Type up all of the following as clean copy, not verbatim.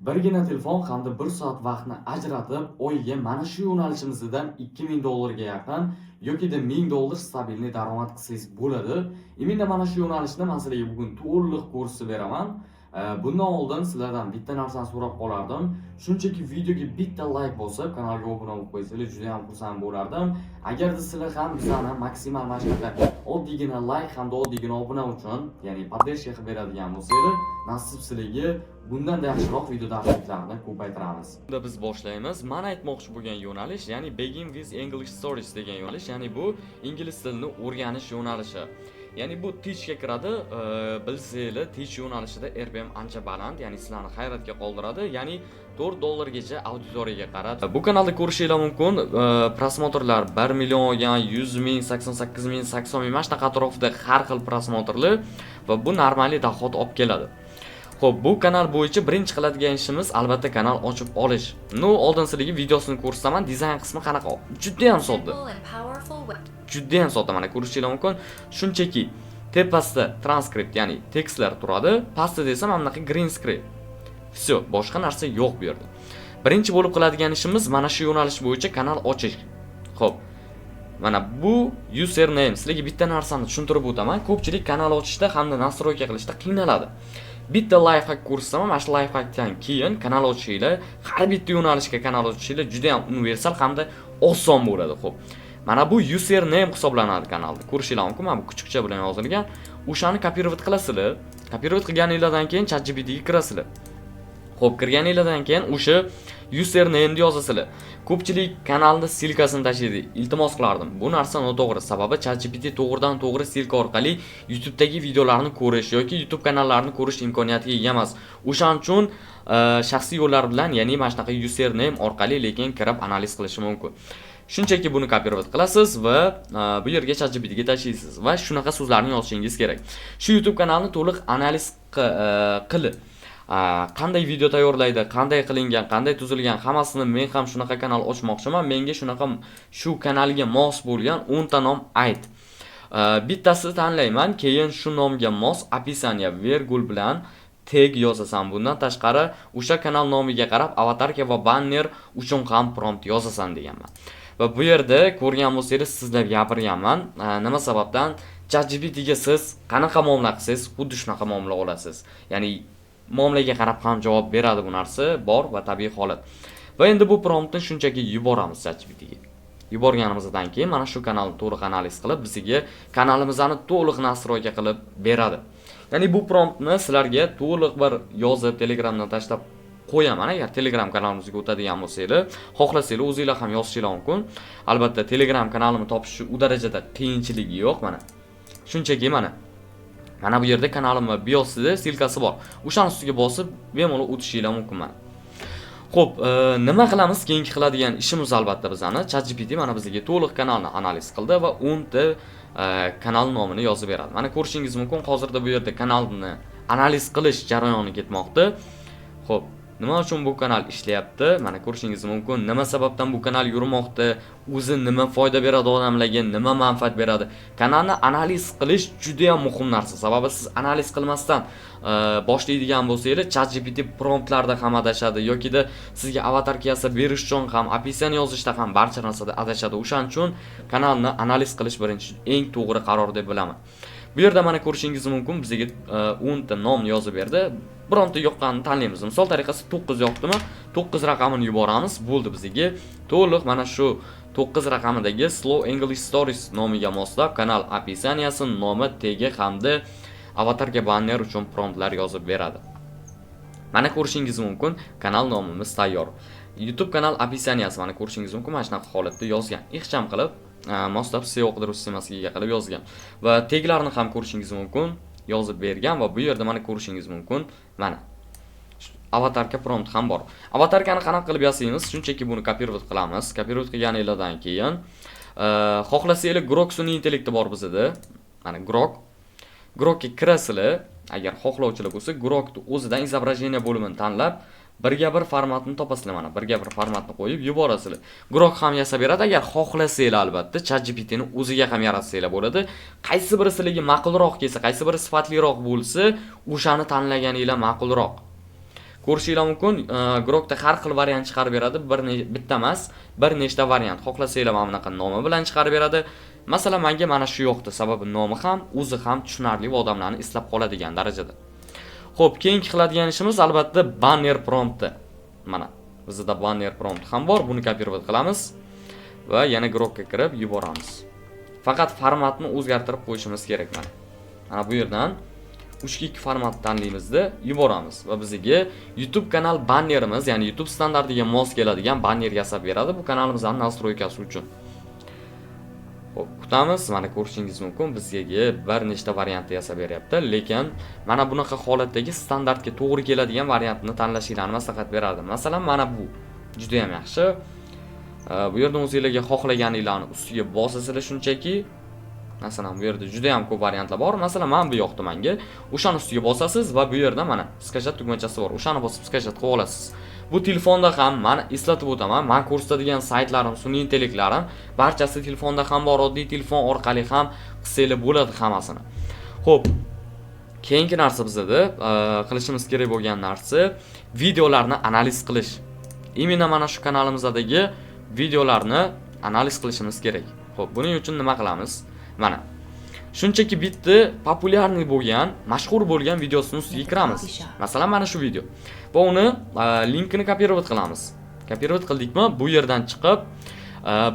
Birgina telefon hamda 1 soat vaqtni ajratib, oyiga mana shu yo'nalishimizdan 2000 dollarga yaqin yokida 1000 dollar стабильный daromad qilsangiz bo'ladi. Именно mana shu yo'nalishni man sizlarga bugun to'liq ko'rsatib beraman. Bundan oldin sizlardan bitta narsani so'rab qolardim. Shunchaki videoga bitta like bosib, kanalga obuna bo'lib qo'ysanglar, juda ham xursand bo'lardim. Agarda sizlar ham bizani maksimal mana shunaqa oddiygina like hamda oddiygina obuna uchun, ya'ni поддержка qilib beradigan bo'lsanglar, nasib sizlarga bundan yaxshiroq video darsliklarni ko'paytiramiz. Unda biz boshlaymiz. Men aytmoqchi bo'lgan yo'nalish, ya'ni Begin with English Stories degan yo'nalish, ya'ni bu ingliz tilini o'rganish yo'nalishi. Ya'ni bu Teachga kiradi. Bilsanglar, Teach yo'nalishida RPM ancha baland, ya'ni sizlarni hayratga qoldiradi. Ya'ni 4 dollargacha auditoriyaga qarab. Bu kanalda ko'rishinglar mumkin, просмотр lar 1 million olgan, 100 ming, 88 ming, 80 ming, mana shunaqa atrofida har xil просмотр lar va bu нормальный доход olib keladi. Xo'p, bu kanal bo'yicha birinchi qiladigan ishimiz albatta kanal ochib olish. Ну, oldin sizlarga videosini ko'rsataman, dizayn qismi qanaqa. Juda ham sodda. Simple and powerful web. Juda ham sodda, mana ko'rishinglar mumkin. Shunchaki tepasida transkript, ya'ni tekstlar turadi, pastida esa mana bunaqa green screen. Всё, boshqa narsa yo'q bu yerda. Birinchi bo'lib qiladigan ishimiz mana shu yo'nalish bo'yicha kanal ochish. Xo'p. Mana bu username. Sizlarga bitta narsani tushuntirib o'taman. Ko'pchilik kanal ochishda hamda настройка qilishda qiynaladi. Bitta лайфхак ko'rsataman, mana shu лайфхак dan keyin kanal ochishinglar, har bitta yo'nalishga kanal ochishinglar juda ham universal hamda oson bo'ladi. Xo'p. Mana bu username hisoblanadi kanalda. Ko'rishinglar mumkin, mana bu kuchukcha bilan yozilgan. O'shani копировать qilasizlar. Копировать qilganinglardan keyin ChatGPT ga kirasizlar. Xo'p, kirganinglardan keyin o'sha username yozasizlar. Ko'pchilik kanalni ссылка sini tashlaydi. Iltimos qilardim. Bu narsa noto'g'ri. Sababi ChatGPT to'g'ridan to'g'ri ссылка orqali YouTube'dagi videolarni ko'rish yoki YouTube kanallarini ko'rish imkoniyatiga ega emas. O'shaning uchun shaxsiy yo'llar bilan, ya'ni mana shunaqa username orqali lekin kirib analiz qilishi mumkin. Shunchaki buni копировать qilasiz va bu yerga ChatGPT ga tashlaysiz va shunaqa so'zlarni yozishingiz kerak. Shu YouTube kanalni to'liq analiz qilib, qanday video tayyorlaydi, qanday qilingan, qanday tuzilgan, hammasini men ham shunaqa kanal ochmoqchiman. Menga shunaqa shu kanalga mos bo'lgan 10 ta nom ayt. Bittasini tanlayman, keyin shu nomga mos описание vergul bilan tag yozasan. Bundan tashqari o'sha kanal nomiga qarab аватарка va banner uchun ham prompt yozasan deganman. Va bu yerda ko'rgan bo'lsangiz, sizlab gapirganman. Nima sababdan ChatGPT ga siz qanaqa muomala qilsangiz, xuddi shunaqa muomala olasiz. Ya'ni muomalaga qarab ham javob beradi, bu narsa bor va tabiiy holat. Va endi bu promptni shunchaki yuboramiz ChatGPT ga. Yuborganimizdan keyin mana shu kanalni to'liq analiz qilib, bizga kanalimizni to'liq настройка qilib beradi. Ya'ni bu promptni sizlarga to'liq bir yozib Telegramdan tashlab qo'yaman. Agar Telegram kanalimizga o'tadigan bo'lsanglar, xohlasanglar o'zinglar ham yozishinglar mumkin. Albatta Telegram kanalimni topish u darajada qiyinchiligi yo'q mana. Shunchaki mana bu yerda kanalimni biosida ссылка si bor. O'shani ustiga bosib bemalol o'tishinglar mumkin mana. Xo'p, nima qilamiz? Keyingi qiladigan ishimiz albatta bizani ChatGPT mana bizga to'liq kanalni analiz qildi va 10 ta kanal nomini yozib beradi. Mana ko'rishingiz mumkin, hozirda bu yerda kanalni analiz qilish jarayoni ketmoqda. Xo'p, nima uchun bu kanal ishlayapti? Mana ko'rishingiz mumkin. Nima sababdan bu kanal yurmoqda? O'zi nima foyda beradi odamlarga, nima manfaat beradi? Kanalni analiz qilish juda ham muhim narsa. Sababi siz analiz qilmasdan boshlaydigan bo'lsangiz, ChatGPT promptlarda ham adashadi yokida sizga аватарка yasab berish uchun ham, описание yozishda ham barcha narsada adashadi. O'shaning uchun kanalni analiz qilish birinchi eng to'g'ri qaror deb bilaman. Bu yerda mana ko'rishingiz mumkin, bizga 10 ta nom yozib berdi. Bironta yoqqanini tanlaymiz. Misol tariqasida 9 yoqdimi? 9 raqamini yuboramiz. Bo'ldi, bizga to'liq mana shu 9 raqamidagi Slow English Stories nomiga moslab kanal описания si, nomi, tegi hamda аватарка, banner uchun promptlar yozib beradi. Mana ko'rishingiz mumkin, kanal nomimiz tayyor. YouTube kanal описания si mana ko'rishingiz mumkin, mana shunaqa holatda yozgan. Ixcham qilib, moslab SEO qidiruv sistemasiga ega qilib yozgan. Va teglarni ham ko'rishingiz mumkin, yozib bergan va bu yerda mana ko'rishingiz mumkin. Mana аватарка prompt ham bor. Аватарка ni qanaqa qilib yasaymiz? Shunchaki buni копировать qilamiz. Копировать qilganinglardan keyin xohlasanglar Grok sun'iy intellekti bor bizada. Mana Grok. Grokka kirasizlar, agar xohlovchilar bo'lsa, Grokni o'zidan изображение bo'limini tanlab, birga bir formatni topasizlar mana. Birga bir formatni qo'yib yuborasizlar. Grok ham yasab beradi, agar xohlasanglar albatta ChatGPT ni o'ziga ham yaratsanglar bo'ladi. Qaysi biri sizlarga ma'qulroq kelsa, qaysi biri sifatliroq bo'lsa, o'shani tanlaganinglar ma'qulroq. Ko'rishinglar mumkin, Grokda har xil variant chiqarib beradi, bitta emas, bir nechta variant. Xohlasanglar, mana bunaqa nomi bilan chiqarib beradi. Masalan, menga mana shu yoqdi, sababi nomi ham, o'zi ham tushunarli va odamlarni eslab qoladigan darajada. Xo'p, keyingi qiladigan ishimiz, albatta, banner prompti. Mana, bizda banner prompt ham bor, buni копировать qilamiz va yana Grokka kirib yuboramiz. Faqat formatni o'zgartirib qo'yishimiz kerak mana. Mana bu yerdan 3 2 format tanlaymizda, yuboramiz va bizga YouTube kanal bannerimiz, ya'ni YouTube standartiga mos keladigan banner yasab beradi bu kanalimizning настройка si uchun. Xo'p, kutamiz. Mana, ko'rishingiz mumkin, bizga bir nechta variantni yasab beryapti, lekin mana bunaqa holatdagi standartga to'g'ri keladigan variantni tanlashinglarni maslahat berardim. Masalan, mana bu juda ham yaxshi. Bu yerda o'zinglarga xohlaganinglarni ustiga bosasizlar shunchaki. Masalan, bu yerda juda ham ko'p variantlar bor. Masalan, mana bu yoqdi menga. O'shani ustiga bosasiz va bu yerda mana скачать tugmachasi bor. O'shani bosib, скачать qilib olasiz. Bu telefonda ham, mana, eslatib o'taman, men ko'rsatadigan saytlarim, sun'iy intellektlarim barchasi telefonda ham bor, oddiy telefon orqali ham qilsanglar bo'ladi hammasini. Xo'p, keyingi narsa bizada qilishimiz kerak bo'lgan narsa videolarni analiz qilish. Именно mana shu kanalimizdagi videolarni analiz qilishimiz kerak. Xo'p, buning uchun nima qilamiz? Mana. Shunchaki bitta популярный bo'lgan, mashhur bo'lgan videosini ustiga kiramiz. Masalan, mana shu video. Va uni linkini копировать qilamiz. Копировать qildikmi, bu yerdan chiqib,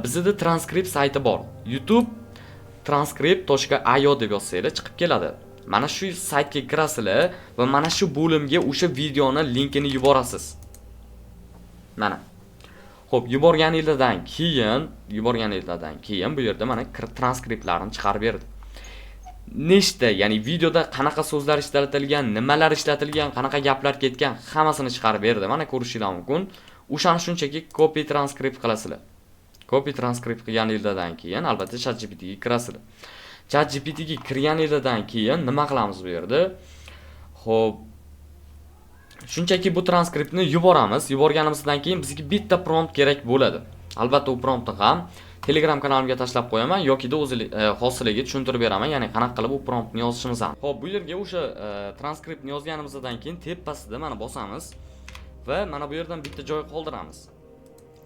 bizda transkript sayti bor. YouTube transcript.io deb yozsanglar, chiqib keladi. Mana shu saytga kirasizlar va mana shu bo'limga o'sha videoni linkini yuborasiz. Mana. Xo'p, yuborganinglardan keyin bu yerda mana transkriptlarni chiqarib berdi. Nechta, ya'ni videoda qanaqa so'zlar ishlatilgan, nimalar ishlatilgan, qanaqa gaplar ketgan, hammasini chiqarib berdi. Mana, ko'rishinglar mumkin. O'shani shunchaki copy transcript qilasizlar. Copy transcript qilganinglardan keyin, albatta, ChatGPT ga kirasizlar. ChatGPT ga kirganinglardan keyin nima qilamiz bu yerda? Xo'p, shunchaki bu transkriptni yuboramiz. Yuborganimizdan keyin bizga bitta prompt kerak bo'ladi. Albatta, u promptni ham Telegram kanalimga tashlab qo'yaman yokida o'zi hosiliga tushuntirib beraman, ya'ni qanaqa qilib u promptni yozishimizni. Xo'p, bu yerga o'sha transkriptni yozganimizdan keyin tepasida mana bosamiz va mana bu yerdan bitta joy qoldiramiz.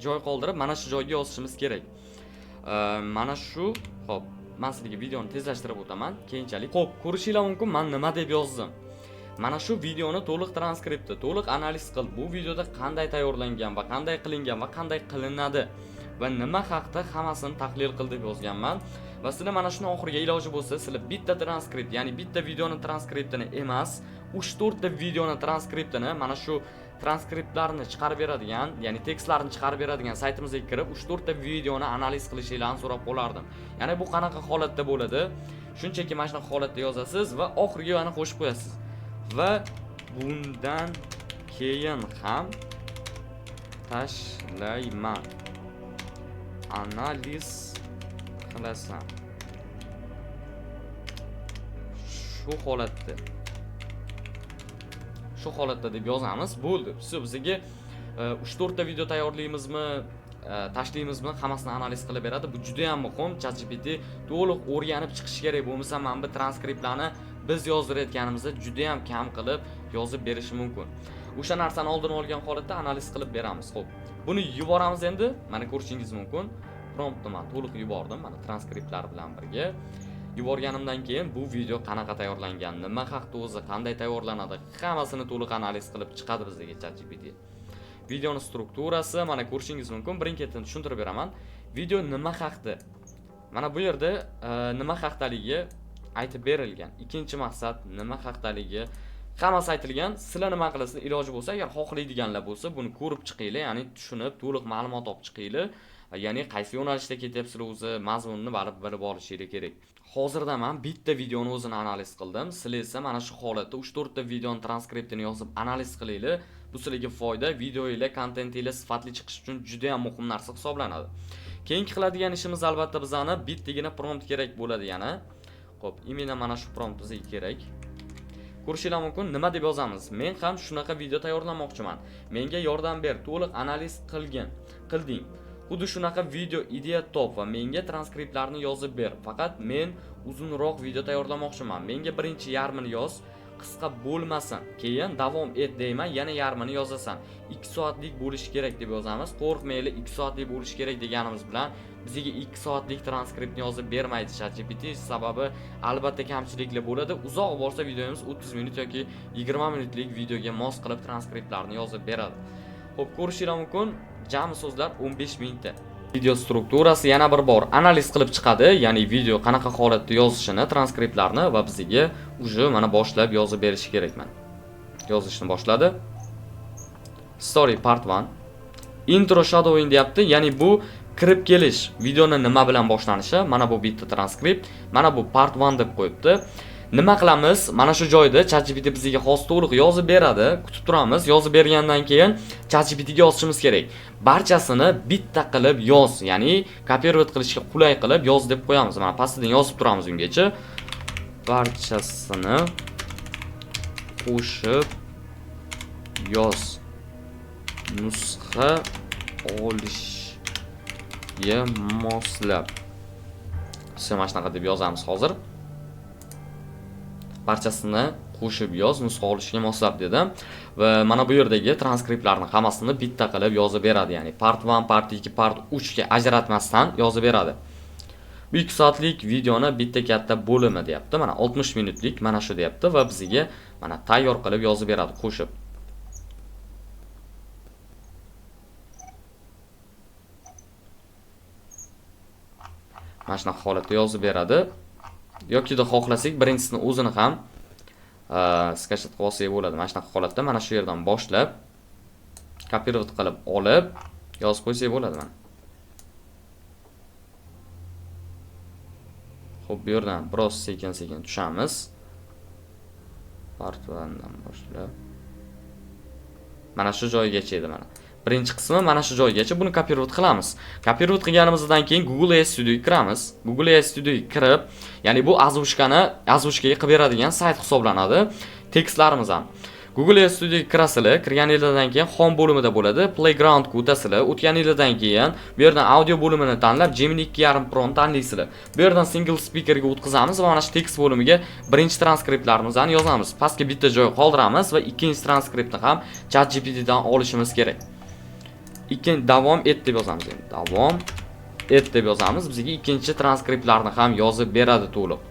Joy qoldirib, mana shu joyga yozishimiz kerak. Mana shu, xo'p, men sizlarga videoni tezlashtirib o'taman keyinchalik. Xo'p, ko'rishinglar mumkin, men nima deb yozdim. Mana shu videoni to'liq transkripti, to'liq analiz qil. Bu videoda qanday tayyorlangan va qanday qilingan va qanday qilinadi va nima haqda, hammasini tahlil qil deb yozganman. Va sizlar mana shuni oxiriga iloji bo'lsa, sizlar bitta transkript, ya'ni bitta videoni transkriptini emas, 3-4 ta videoni transkriptini mana shu transkriptlarni chiqarib beradigan, ya'ni tekstlarni chiqarib beradigan saytimizga kirib, 3-4 ta videoni analiz qilishinglarni so'rab qolardim. Ya'ni bu qanaqa holatda bo'ladi? Shunchaki mana shunaqa holatda yozasiz va oxiriga yana qo'shib qo'yasiz. Va bundan keyin ham tashlayman. Analiz qilasan. Shu holatda. Shu holatda deb yozamiz. Bo'ldi. Всё, bizga 3-4 ta video tayyorlaymizmi, tashlaymizmi, hammasini analiz qilib beradi. Bu juda ham muhim. ChatGPT to'liq o'rganib chiqishi kerak. Bo'lmasa, mana bu transkriptlarni biz yozdirayotganimizda juda ham kam qilib yozib berishi mumkin. O'sha narsani oldini olgan holatda analiz qilib beramiz. Xo'p, buni yuboramiz endi. Mana, ko'rishingiz mumkin. Promptni man to'liq yubordim, mana, transkriptlar bilan birga. Yuborganimdan keyin bu video qanaqa tayyorlangan, nima haqda o'zi, qanday tayyorlanadi, hammasini to'liq analiz qilib chiqadi bizga ChatGPT. Videoni strukturasi, mana, ko'rishingiz mumkin. Birin-ketin tushuntirib beraman. Video nima haqda? Mana bu yerda nima haqdaligi aytib berilgan. Ikkinchi maqsad nima haqdaligi, hammasi aytilgan. Sizlar nima qilasizlar? Iloji bo'lsa, agar xohlaydiganlar bo'lsa, buni ko'rib chiqinglar, ya'ni tushunib, to'liq ma'lumot olib chiqinglar. Ya'ni qaysi yo'nalishda ketyapsizlar o'zi, mazmunini baribir bilib olishinglar kerak. Hozirda man bitta videoni o'zini analiz qildim. Sizlar esa mana shu holatda 3-4 ta videoni transkriptini yozib analiz qilinglar. Bu sizlarga foyda, videoinglar, kontentinglar sifatli chiqishi uchun juda ham muhim narsa hisoblanadi. Keyingi qiladigan ishimiz, albatta, bizani bittagina prompt kerak bo'ladi yana. Xo'p, именно mana shu prompt bizga kerak. Ko'rishinglar mumkin, nima deb yozamiz? Men ham shunaqa video tayyorlamoqchiman. Menga yordam ber, to'liq analiz qilgin. Qilding. Xuddi shunaqa video ideya top va menga transkriptlarni yozib ber. Faqat men uzunroq video tayyorlamoqchiman. Menga birinchi yarmini yoz. Qisqa bo'lmasin. Keyin davom et deyman, yana yarmini yozasan. 2 soatlik bo'lishi kerak deb yozamiz. Qo'rqmanglar, 2 soatlik bo'lishi kerak deganimiz bilan bizga 2 soatlik transkriptni yozib bermaydi ChatGPT. Sababi albatta kamchiliklar bo'ladi. Uzoq borsa videomiz 30 minut yoki 20 minutlik videoga mos qilib transkriptlarni yozib beradi. Xo'p, ko'rishingiz mumkin, jami so'zlar 15 mingta. Video strukturasi yana bir bor analiz qilib chiqadi, ya'ni video qanaqa holatda yozishini, transkriptlarni va bizga уже mana boshlab yozib berishi kerak mana. Yozishni boshladi. Story part 1. Intro shadowing deyapti, ya'ni bu kirib kelish, videoni nima bilan boshlanishi. Mana bu bitta transkript, mana bu part 1 deb qo'yibdi. Nima qilamiz? Mana shu joyda ChatGPT bizga xos to'liq yozib beradi. Kutib turamiz. Yozib bergandan keyin ChatGPT ga yozishimiz kerak. Barchasini bitta qilib yoz, ya'ni copyright qilishga qulay qilib yoz deb qo'yamiz. Mana pastidan yozib turamiz ungacha. Barchasini qo'shib yoz. Nusxa olishga moslab. Все, mana shunaqa deb yozamiz hozir. Barchasini qo'shib yoz, nusxa olishga moslab dedim. Va mana bu yerdagi transkriptlarni hammasini bitta qilib yozib beradi, ya'ni part 1, part 2, part 3 ga ajratmasdan yozib beradi. Bu 2 soatlik videoni bitta katta bo'limi deyapti. Mana 60 minutlik mana shu deyapti va bizga mana tayyor qilib yozib beradi qo'shib. Mana shunaqa holatda yozib beradi. Yoki da xohlasak birinchisini o'zini ham skachat qilib olsak bo'ladi. Mana shunaqa holatda mana shu yerdan boshlab copyright qilib olib yozib qo'ysak bo'ladi mana. Xo'p, bu yerdan biroz sekin-sekin tushamiz. Part 1 dan boshlab mana shu joygacha edi mana. Birinchi qismi mana shu joygacha, buni copyright qilamiz. Copyright qilganimizdan keyin Google AI Studioga kiramiz. Google AI Studioga kirib, ya'ni bu озвучка ni озвучка ga qilib beradigan sayt hisoblanadi. Tekstlarimiz ham. Google AI Studioga kirasizlar, kirganingizdan keyin Home bo'limida bo'ladi, Playground ga o'tasizlar. O'tganingizdan keyin bu yerdan audio bo'limini tanlab Gemini 2.5 Pro ni tanlaysizlar. Bu yerdan single speaker ga o'tkazamiz va mana shu tekst bo'limiga birinchi transkriptlarimizni yozamiz. Pastga bitta joy qoldiramiz va ikkinchi transkriptni ham ChatGPT dan olishimiz kerak. Ikkinchi davom et deb yozamiz endi. Davom et deb yozamiz. Bizga ikkinchi transkriptlarni ham yozib beradi to'liq.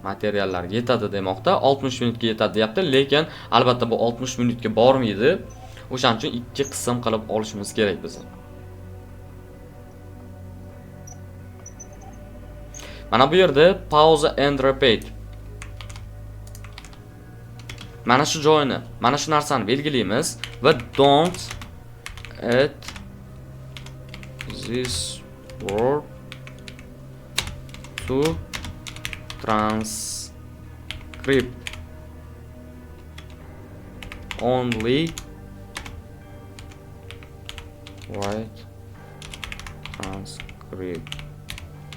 Materiallar yetadi demoqda. 60 minutga yetadi deyapti, lekin albatta bu 60 minutga bormaydi. O'shaning uchun ikki qism qilib olishimiz kerak biz. Mana bu yerda pause and repeat. Mana shu joyini, mana shu narsani belgilaymiz va don't add this word to transcript, only write transcript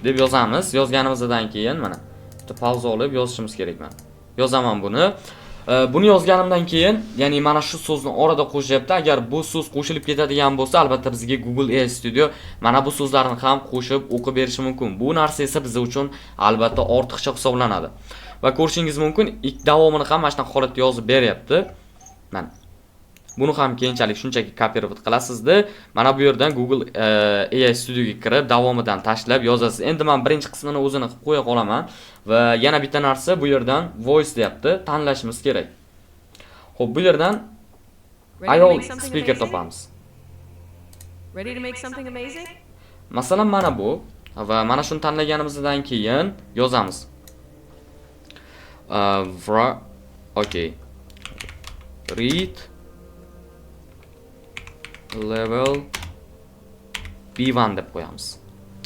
deb yozamiz. Yozganimizdan keyin mana bitta pauza olib yozishimiz kerak mana. Yozaman buni. Buni yozganimdan keyin, ya'ni mana shu so'zni orada qo'shyapti. Agar bu so'z qo'shilib ketadigan bo'lsa, albatta bizga Google AI Studio mana bu so'zlarni ham qo'shib o'qib berishi mumkin. Bu narsa esa biz uchun albatta ortiqcha hisoblanadi. Va ko'rishingiz mumkin, ilk davomini ham mana shunaqa holatda yozib beryapti. Mana. Buni ham keyinchalik shunchaki kopirovat qilasizda, mana bu yerdan Google AI Studioga kirib, davomidan tashlab yozasiz. Endi men birinchi qismini o'zini qilib qo'ya qolaman va yana bitta narsa, bu yerdan voice deyapti, tanlashimiz kerak. Xo'p, bu yerdan ayol speaker topamiz. Ready to make something amazing? Masalan, mana bu va mana shuni tanlaganimizdan keyin yozamiz. Okay. Read level B1 deb qo'yamiz.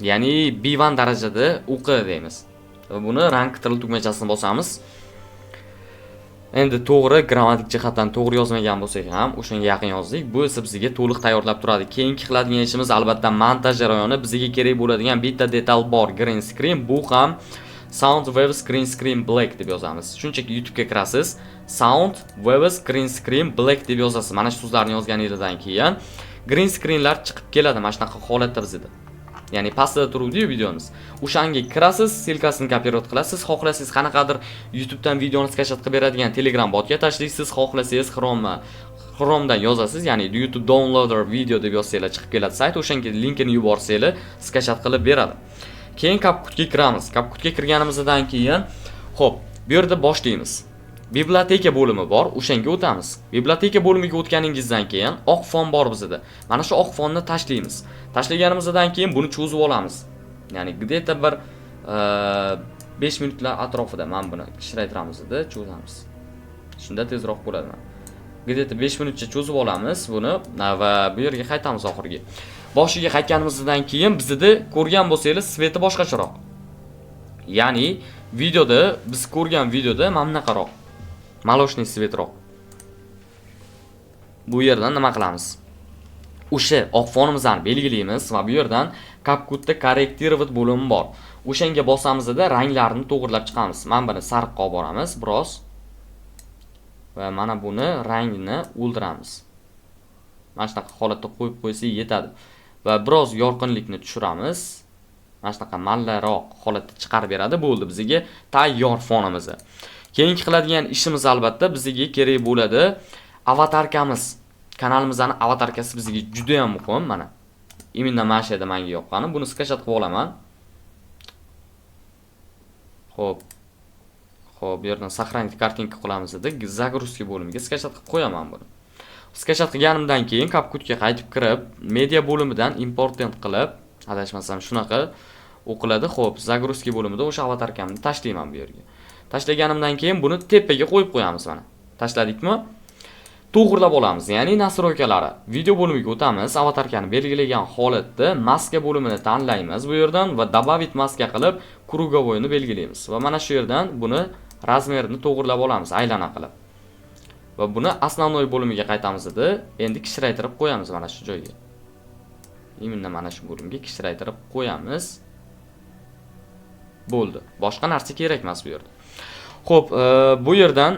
Ya'ni B1 darajada o'qi deymiz. Va buni rang qitiril tugmachasini bosamiz. Endi to'g'ri grammatik jihatdan to'g'ri yozmagan bo'lsak ham o'shanga yaqin yozdik. Bu esa bizga to'liq tayyorlab turadi. Keyingi qiladigan ishimiz albatta montaj jarayoni. Bizga kerak bo'ladigan bitta detal bor, green screen. Bu ham Sound Waves Green Screen Black deb yozamiz. Shunchaki YouTube ga kirasiz, Sound Waves Green Screen Black deb yozasiz. Mana shu so'zlarni yozganingizdan keyin green screenlar chiqib keladi mana shunaqa holatda bizda. Ya'ni pastda turuvdi-yu videomiz. O'shanga kirasiz, ссылка sini копировать qilasiz. Xohlasangiz qanaqadir YouTube'dan videoni скачать qilib beradigan Telegram botga tashlaysiz, xohlasangiz Chromedan yozasiz, ya'ni YouTube downloader video deb yozsanglar chiqib keladi sayt, o'shanga linkini yuborsanglar, скачать qilib beradi. Keyin CapCutga kiramiz. CapCutga kirganimizdan keyin, xo'p, bu yerda boshlaymiz. Библиотека bo'limi bor, o'shanga o'tamiz. Библиотека bo'limiga o'tganingizdan keyin oq fon bor bizda. Mana shu oq fonni tashlaymiz. Tashlaganimizdan keyin buni cho'zib olamiz. Ya'ni где-то bir 5 minutlar atrofida mana buni kichraytiramiz-da, cho'zamiz. Shunda tezroq bo'ladi. Где-то 5 minutcha cho'zib olamiz buni va bu yerga qaytamiz oxirgi. Boshiga qaytganimizdan keyin bizda ko'rgan bo'lsangiz, цвет i boshqacharoq. Ya'ni videoda biz ko'rgan videoda mana bunaqaroq. Молочный цвет roq. Bu yerdan nima qilamiz? O'sha oq fonimizni belgilaymiz va bu yerdan CapCutda корректировать bo'limi bor. O'shanga bosamizda ranglarni to'g'rilab chiqamiz. Mana buni sariqqa olib boramiz biroz. Va mana buni rangini o'ldiramiz. Mana shunaqa holatda qo'yib qo'ysak yetadi. Va biroz yorqinlikni tushiramiz. Mana shunaqa mallaroq holatda chiqarib beradi. Bo'ldi, bizga tayyor fonimiz. Keyingi qiladigan ishimiz albatta bizga kerak bo'ladi аватарка miz. Kanalimizning аватарка si bizga juda ham muhim mana. Именно mana shu yerda menga yoqqani. Buni скачать qilib olaman. Xo'p. Xo'p, bu yerdan сохранить картинка qilamiz edi. Загрузки bo'limiga скачать qilib qo'yaman buni. Скачать qilganimdan keyin CapCutga qaytib kirib, media bo'limidan import qilib, adashmasam shunaqa o'qiladi. Xo'p, загрузки bo'limida o'sha аватарка mni tashlayman bu yerga. Tashlaganimdan keyin buni tepaga qo'yib qo'yamiz mana. Tashladikmi? To'g'rilab olamiz. Ya'ni настройка lari. Video bo'limiga o'tamiz. Аватарка ni belgilagan holatda maska bo'limini tanlaymiz bu yerdan va добавить маска qilib круговой ni belgilaymiz. Va mana shu yerdan buni размер ini to'g'rilab olamiz aylana qilib. Va buni основной bo'limiga qaytamiz edi. Endi kichraytirib qo'yamiz mana shu joyga. Именно mana shu bo'limga kichraytirib qo'yamiz. Bo'ldi. Boshqa narsa kerak emas bu yerda. Xo'p, bu yerdan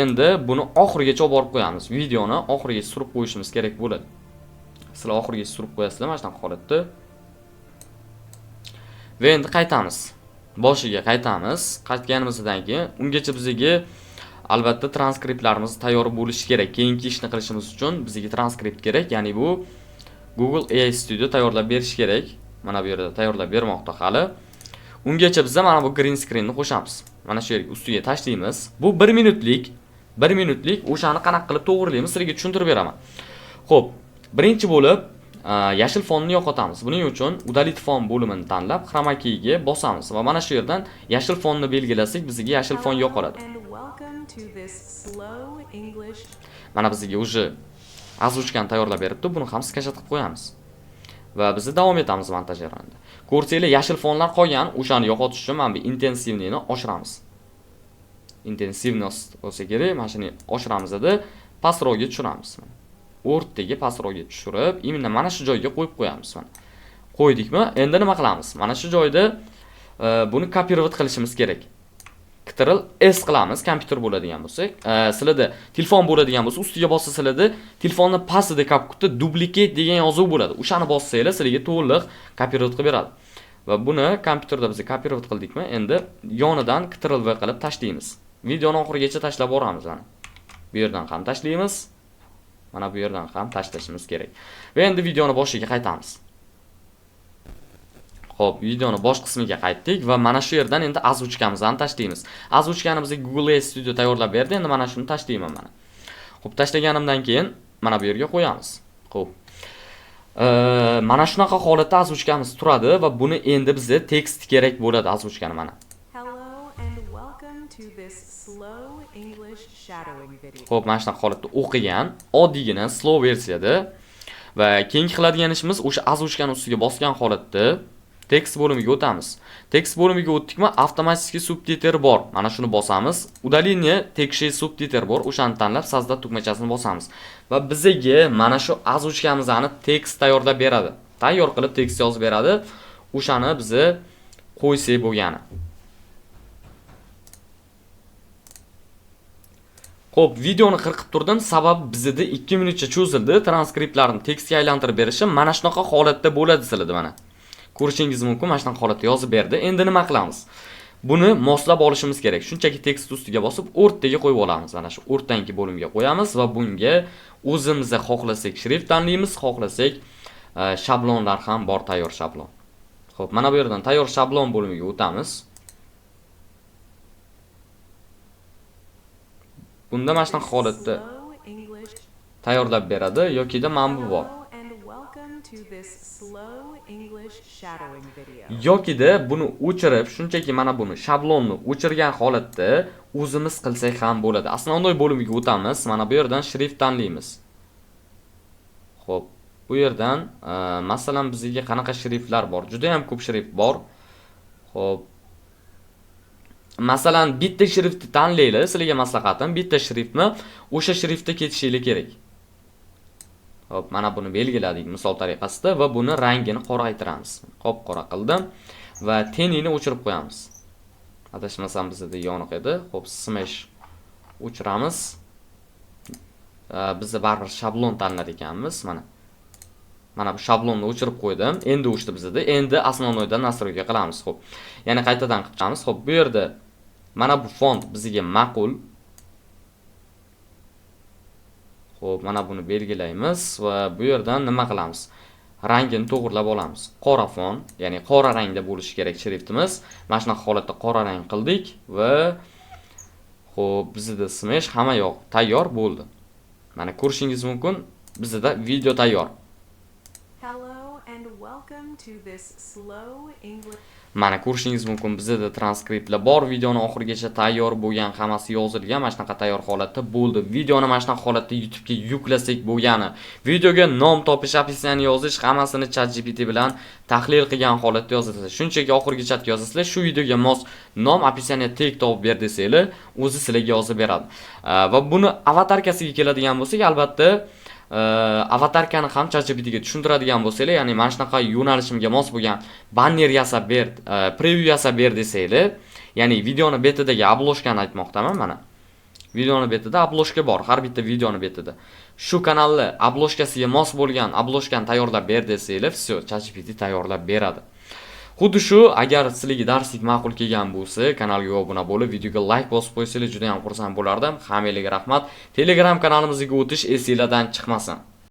endi buni oxirigacha olib borib qo'yamiz. Videoni oxirigacha surib qo'yishimiz kerak bo'ladi. Sizlar oxirigacha surib qo'yasizlar mana shunaqa holatda. Va endi qaytamiz. Boshiga qaytamiz. Qaytganimizdan keyin ungacha bizga albatta transkriptlarimiz tayyor bo'lishi kerak. Keyingi ishni qilishimiz uchun bizga transkript kerak. Ya'ni bu Google AI Studio tayyorlab berish kerak. Mana bu yerda tayyorlab bermoqda hali. Ungacha biz mana bu green screen ni qo'shamiz. Mana shu yerga ustiga tashlaymiz. Bu 1 minutlik, 1 minutlik o'shani qanaqa qilib to'g'rilaymiz, sizlarga tushuntirib beraman. Xo'p, birinchi bo'lib yashil fonni yo'qotamiz. Buning uchun удалить фон bo'limini tanlab, chroma keyga bosamiz va mana shu yerdan yashil fonni belgilasak, bizga yashil fon yo'qoladi. And welcome to this slow English Mana bizga уже озвучка ni tayyorlab beribdi. Buni ham скачать qilib qo'yamiz. Va biz davom etamiz montaj jarayonida. Ko'rsanglar, yashil fonlar qolgan, o'shani yo'qotish uchun mana bu интенсивный ni oshiramiz. Интенсивность bo'lsa kerak, mana shuni oshiramiz edi, pastroqga tushiramiz. O'rtaga pastroqga tushirib, именно mana shu joyga qo'yib qo'yamiz mana. Qo'ydikmi? Endi nima qilamiz? Mana shu joyda buni копировать qilishimiz kerak. Ctrl S qilamiz, kompyuter bo'ladigan bo'lsa. Sizlarda telefon bo'ladigan bo'lsa, ustiga bossa sizlarda telefonni pastida CapCutda duplicate degan yozuv bo'ladi. O'shani bossanglar, sizlarga to'liq копировать qilib beradi. Va buni kompyuterda biz копировать qildikmi, endi yonidan Ctrl V qilib tashlaymiz. Videoni oxirigacha tashlab boramiz mana. Bu yerdan ham tashlaymiz. Mana bu yerdan ham tashlashimiz kerak. Va endi videoni boshiga qaytamiz. Xo'p, videoni bosh qismiga qaytdik va mana shu yerdan endi озвучка mizni tashlaymiz. Озвучка ni bizga Google AI Studio tayyorlab berdi. Endi mana shuni tashlayman mana. Xo'p, tashlaganimdan keyin mana bu yerga qo'yamiz. Xo'p. Mana shunaqa holatda озвучка miz turadi va buni endi bizga tekst kerak bo'ladi озвучка ni mana. Hello and welcome to this slow English shadowing video. Xo'p, mana shunaqa holatda o'qigan, oddiygina slow versiyada va keyingi qiladigan ishimiz o'sha озвучка ni ustiga bosgan holatda tekst bo'limiga o'tamiz. Tekst bo'limiga o'tdikmi, avtomatik subtitr bor. Mana shuni bosamiz. Удаление текст субтитр bor. O'shani tanlab создать tugmachasini bosamiz. Va bizga mana shu озвучка mizni tekst tayyorlab beradi. Tayyor qilib tekst yozib beradi. O'shani bizni qo'ysak bo'lgani. Xo'p, videoni qirqib turdim, sababi bizda 2 minutcha cho'zildi. Transkriptlarni tekstga aylantirib berishim mana shunaqa holatda bo'ladi sizlarda mana. Ko'rishingiz mumkin, mana shunaqa holatda yozib berdi. Endi nima qilamiz? Buni moslab olishimiz kerak. Shunchaki tekst ustiga bosib, o'rtaga qo'yib olamiz. Mana shu o'rtangi bo'limga qo'yamiz va bunga o'zimiz xohlasak shrift tanlaymiz, xohlasak shablonlar ham bor, tayyor shablon. Xo'p, mana bu yerdan tayyor shablon bo'limiga o'tamiz. Bunda mana shunaqa holatda tayyorlab beradi yokida mana bu bor. Yokida buni o'chirib, shunchaki mana buni shablonni o'chirgan holatda o'zimiz qilsak ham bo'ladi. Основной bo'limiga o'tamiz. Mana bu yerdan shrift tanlaymiz. Xo'p, bu yerdan masalan bizga qanaqa shriftlar bor? Juda ham ko'p shrift bor. Xo'p. Masalan, bitta shriftni tanlaylik, sizlarga maslahatim, bitta shriftni o'sha shriftda ketishinglar kerak. Xo'p, mana buni belgiladik misol tariqasida va buni rangini qoraytiramiz. Qop-qora qildim va tenini o'chirib qo'yamiz. Adashmasam bizda yoniq edi. Xo'p, smash o'chiramiz. Bizda baribir shablon tanlar ekanmiz, mana. Mana bu shablonni o'chirib qo'ydim. Endi o'chdi bizda. Endi основнойdan настройка qilamiz. Xo'p. Yana qaytadan qilib chiqamiz. Xo'p, bu yerda mana bu font bizga ma'qul. Xo'p, mana buni belgilaymiz va bu yerdan nima qilamiz? Rangini to'g'rilab olamiz. Qora fon, ya'ni qora rangda bo'lishi kerak shriftimiz. Mana shunaqa holatda qora rang qildik va xo'p, bizda smash hamma yoq tayyor bo'ldi. Mana ko'rishingiz mumkin, bizda video tayyor. Hello and welcome to this slow English. Mana ko'rishingiz mumkin, bizda transkriptlar bor, videoni oxirigacha tayyor bo'lgan, hammasi yozilgan, mana shunaqa tayyor holatda bo'ldi. Videoni mana shunaqa holatda YouTube'ga yuklasak bo'lgani. Videoga nom topish, описание yozish, hammasini ChatGPT bilan tahlil qilgan holatda yozasiz. Shunchaki oxirgi chatga yozasizlar, shu videoga mos nom, описание, tag topib ber desanglar, o'zi sizlarga yozib beradi. Va buni avatarkasiga keladigan bo'lsak, albatta avatarkani ham ChatGPTga tushuntiradigan bo'lsanglar, ya'ni mana shunaqa yo'nalishimga mos bo'lgan banner yasab ber, preview yasab ber desanglar, ya'ni videoni betidagi обложкani aytmoqdaman mana. Videoni betida обложка bor, har bitta videoni betida. Shu kanalni обложкasiga mos bo'lgan обложкani tayyorlab ber desanglar, всё, ChatGPT tayyorlab beradi. Xuddi shu, agar sizlarga darslik ma'qul kelgan bo'lsa, kanalga obuna bo'lib, videoga like bosib qo'ysanglar juda ham xursand bo'lardim. Hammanglarga rahmat. Telegram kanalimizga o'tish esinglardan chiqmasin.